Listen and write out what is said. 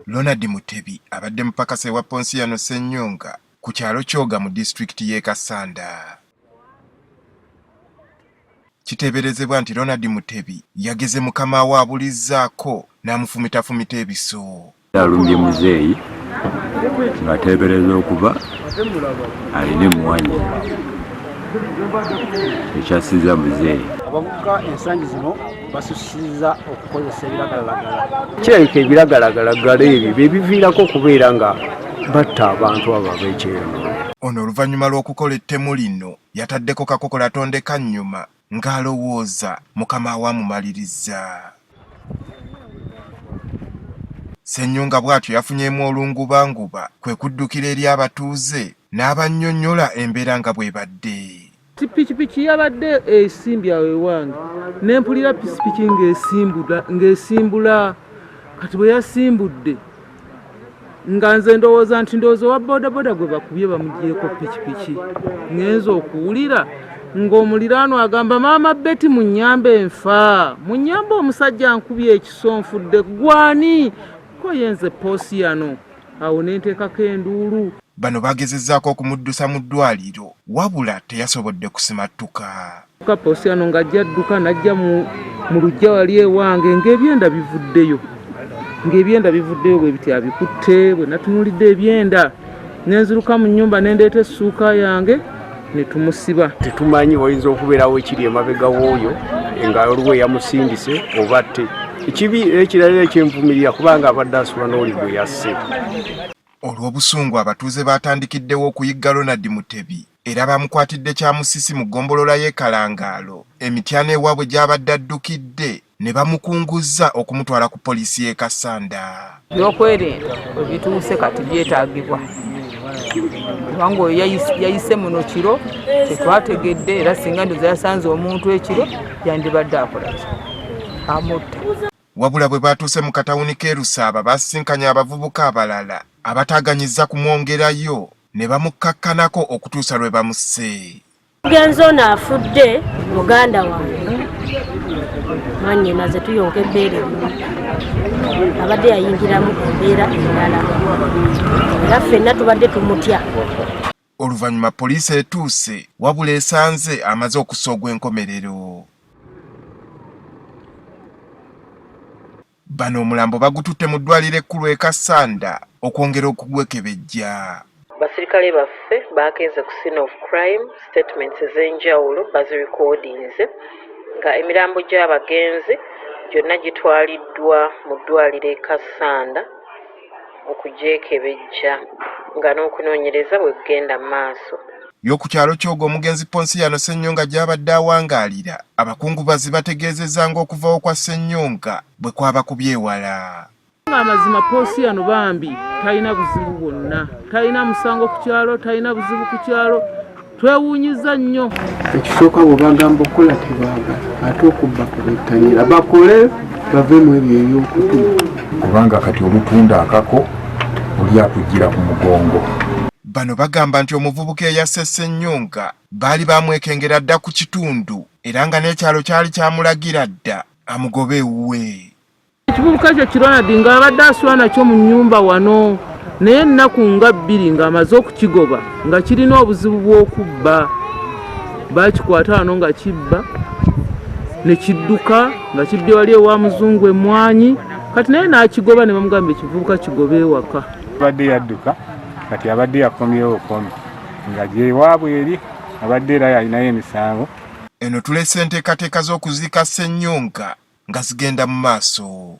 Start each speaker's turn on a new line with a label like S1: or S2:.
S1: Ronald Mutebi abadde mupakasi ewa Ponsiano Ssenyonga ku kyalo Kyoga mu disitulikiti y'e Kassanda. Kiteeberezebwa nti Ronald Mutebi yageze mukama we abulizzaako n'amufumitafumita ebiso.
S2: Alumbye muzeeyi ng'ateebereza okuba alina emwanyi ekyasiza muzeeyi.
S3: Abavubuka ensangi zino basussizza okukozesa ebiragalalagala.
S4: Kirabika ebiragalagalagala ebyo bye biviirako okubeera nga batta abantu abo ab'ekyeyonoonyi.
S1: Ono oluvannyuma lw'okukola ettemu lino yataddeko kakokola tondeka nnyuma ng'alowooza mukama we amumalirizza. Ssenyonga bw'atyo yafunyeemu olungubanguba kwe kuddukira eri abatuuze n'abannyonnyola embeera nga bw'ebadde.
S5: Pikipiki yabadde esimbye awo ewange ne mpulira pikipiki ng'esimbula kati bwe yasimbudde nga nze ndowooza nti ndowooza owa bodaboda gwe bakubye bamugyeko pikipiki ngenza okuwulira ng'omuliraano agamba maama Betty munyambe nfa munyambe omusajja ankubye ekiso nfudde gwani ko yenze Posiyano awo ne nteekako enduulu.
S1: Bano bagezezzaako okumuddusa mu ddwaaliro wabula teyasobodde kusimattuka.
S5: Posiyano ng'ajja adduka n'ajja mu luggya wali ewange ng'ebyenda bivuddeyo ng'ebyenda bivuddeyo bwe biti abikutte bwe natunuulidde ebyenda ne nziruka mu nnyumba ne ndeeta essuuka yange ne tumusiba.
S4: Tetumanyi wayinza okubeerawo ekiri emabega w'oyo nga waliwo eyamusindise oba tte. Ekibi ekirala ekyenvumirira kubanga abadde asula n'oli gwe yasse.
S1: Olw'obusungu abatuuze baatandikiddewo okuyigga Ronald Mutebi era baamukwatidde Kyamusisi mu ggombolola y'e Kalangaalo e Mityana ewaabwe gy'abadde addukidde ne bamukunguzza okumutwala ku poliisi y'e Kassanda.
S6: Ebyokwerinda we bituuse kati byetaagibwa kubanga oyo yayise muno kiro tetwategedde era singa ndoza yasanze omuntu ekiro yandibadde akola ki amutta.
S1: Wabula bwe baatuuse mu katawuni k'e Lusaaba baasisinkanye abavubuka abalala abataaganyizza kumwongerayo ne bamukkakkanako okutuusa lwe bamusse.
S7: Omugenzi ono afudde muganda wange mwannyinaze tuyonka ebbeere limu abadde yayingiramu embeera endala era ffenna tubadde tumutya.
S1: Oluvannyuma poliisi etuuse wabula esanze amaze okussa ogw'enkomerero. Bano omulambo bagututte mu ddwaliro ekkulu e Kassanda okwongera okugwekebejja.
S8: Basirikale baffe baagenze ku scene of crime, statements ez'enjawulo bazirekodinze nga emirambo gy'abagenzi gyonna gitwaliddwa mu ddwaliro e Kassanda okugyekebejja nga n'okunoonyereza bwe kugenda mu maaso.
S1: Yo ku kyalo Kyoga omugenzi Ponsiano Ssenyonga gy'abadde awangaalira, abakungubazi bategeezezza ng'okuvawo kwa Ssenyonga bwe kwabakubye ewala.
S5: Amazima Ponsiano bambi talina buzibu bwonna, talina musango ku kyalo, talina buzibu ku kyalo, twewuunyizza nnyo.
S9: Ekisooka bwe bagamba okukola tebaagala ate okubba kubettanira bakole bave mu ebyo eby'okutuma.
S10: Kubanga kati olutunda akako oli akujjira ku mugongo.
S1: Bano bagamba nti omuvubuka eyasse Ssenyonga baali baamwekengera dda ku kitundu era nga n'ekyalo kyali kyamulagira dda amugobe ewuwe.
S5: Ekivubuka ekyo Kironadi ng'abadde asula nakyo mu nnyumba wano naye ennaku nga bbiri ng'amaze okukigoba nga kirina obuzibu bw'okubba. Baakikwata wano nga kibba ne kidduka nga kibbye wali ewa muzungu emmwanyi kati naye n'akigoba ne bamugamba ekivubuka kigobe ewaka.
S11: Abadde yadduka kati abadde yakomyewo okomi nga gyewaabwe eri abadde era yalinayo emisango.
S1: Eno tulese enteekateeka z'okuziika Ssenyonga nga zigenda mu maaso.